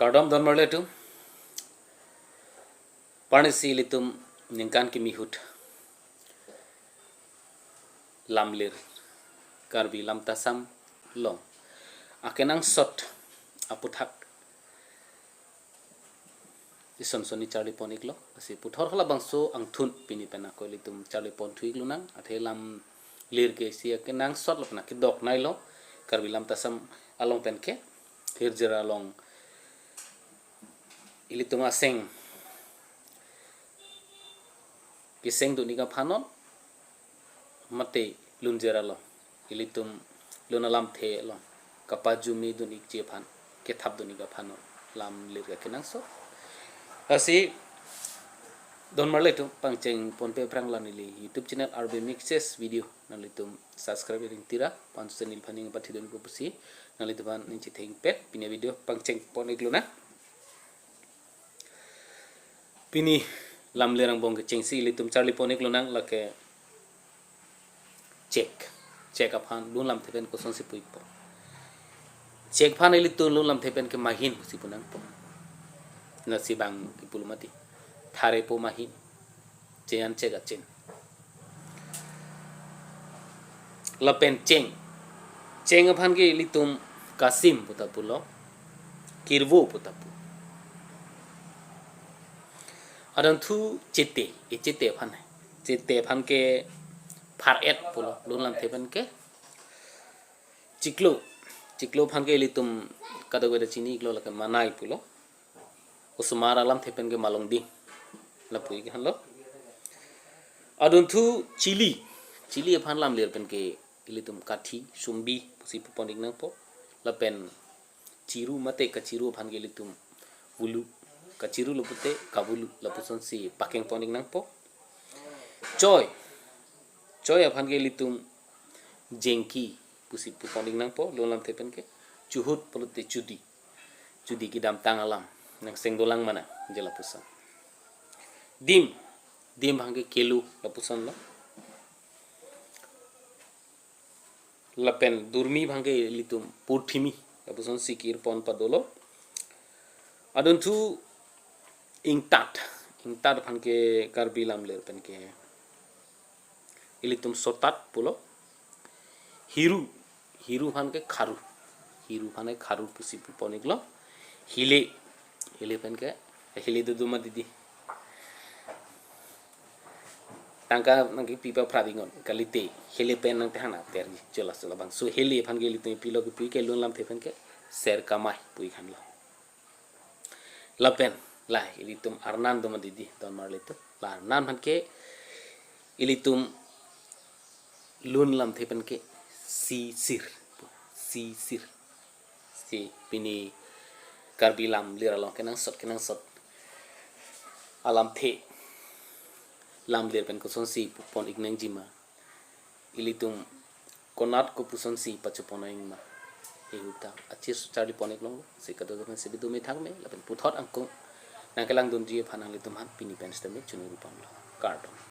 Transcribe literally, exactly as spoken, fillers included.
Kardom don marli atum. Parnisi ilitum ningkan kimi ahut lamlir Karbi Lamtasam along akenangsot aputhak ison sonni charli pon iklo. Lasi puthot halabangso angthun pini pen ako ilitum charli pon thu iklonang. Athe lamlir ke isi akenangsot lapen akedok neilo. Karbi Lamtasam along pen ke hirjir along ilitum aseng keseng dun ik aphan non mate lunjir along ilitum lun alamthe along kapajumi dun ikji aphan, kethap dun ik aphan non lamlir akenangsot. Lasi don marli atum, pangcheng ponpe aphrang la neli YouTube channel R B Mixes Video nanglitum subscribe ring tira, pansu channel phaning pathi dun ko pusi nanglitum aphan ning chithengpet pini video pangcheng pon iklonang. Pini lamlir angbong kechengsi ilitum charli pon iklonang lake chek. Chek aphan lun lamthe pen kosonsi pu ikpo. Chek aphan ilitum lun lamthe pen ke mahin pusi pu nangpo. Lasi bang kipu lo mati. Thare po mahin. Chejan chek achen. Lapen cheng. Cheng aphan ke ilitum kasim pu ta pulo. Kirvo pu ta pu. Adon thu chete, e chete aphan hai. Chete aphan ke phar-et pulo, lun lamthe pen ke. Chiklo, chiklo aphan ke ilitum kadokave ta chini iklo lake manai pulo. Osomar alamthe pen ke malongding. Lapu ik aphan lo. Adon thu chili, chili aphan lamlir pen ke ilitum kathi, sumbi pusi pu pon ik nangpo. Lapen chiru mate kachiru aphan ke ilitum vulu, kachiru lo pute kavulu lapusonsi pakeng pon ik nangpo. Choi, choi aphan ke ilitum jengki pusi pu pon ik nangpo, lun lamthe pen ke. Chuhut pulote chudi, chudi kedamtang alam, nangseng dolang mana, je lapuson. Dim, dim aphan ke kelu lapuson lo. Lapen durmi aphan ke ilitum purthimi lapusonsi kir pon padolo. Adon thu ingtat, ingtat aphan ke Karbi lamlir pen ke ilitum sotat pulo. Hiru, hiru aphan ke kharu, hiru aphan ke kharu pusi pu pon iklo. Hile, hile pen ke, hile dodo ma didi. Tangka nangkepi pa phra dingon kalite, hile pen nangtehang na terji, chola chola bang. So hile aphan ke ilitum pilo ke pu ik ke lun lamthe pen ke ser kamai pu ik aphan lo. Lapen la ilitum arnan do ma didi, don marli atum. La arnan aphan ke ilitum lun lamthe pen ke sisir, sisir. Si pini Karbi lamlir along kenangsot kenangsot alamthe lamlir pen kosonsi pu pon ik nangji ma, ilitum konat kopusonsi pacho pon nang ma, e ahut ta achir charli pon iklong. Si kadokave si bidume thangme lapen puthot angkung nangkelang dunji aphan nanglitum aphan pini pen sitame chunuru pon lo. Kardom.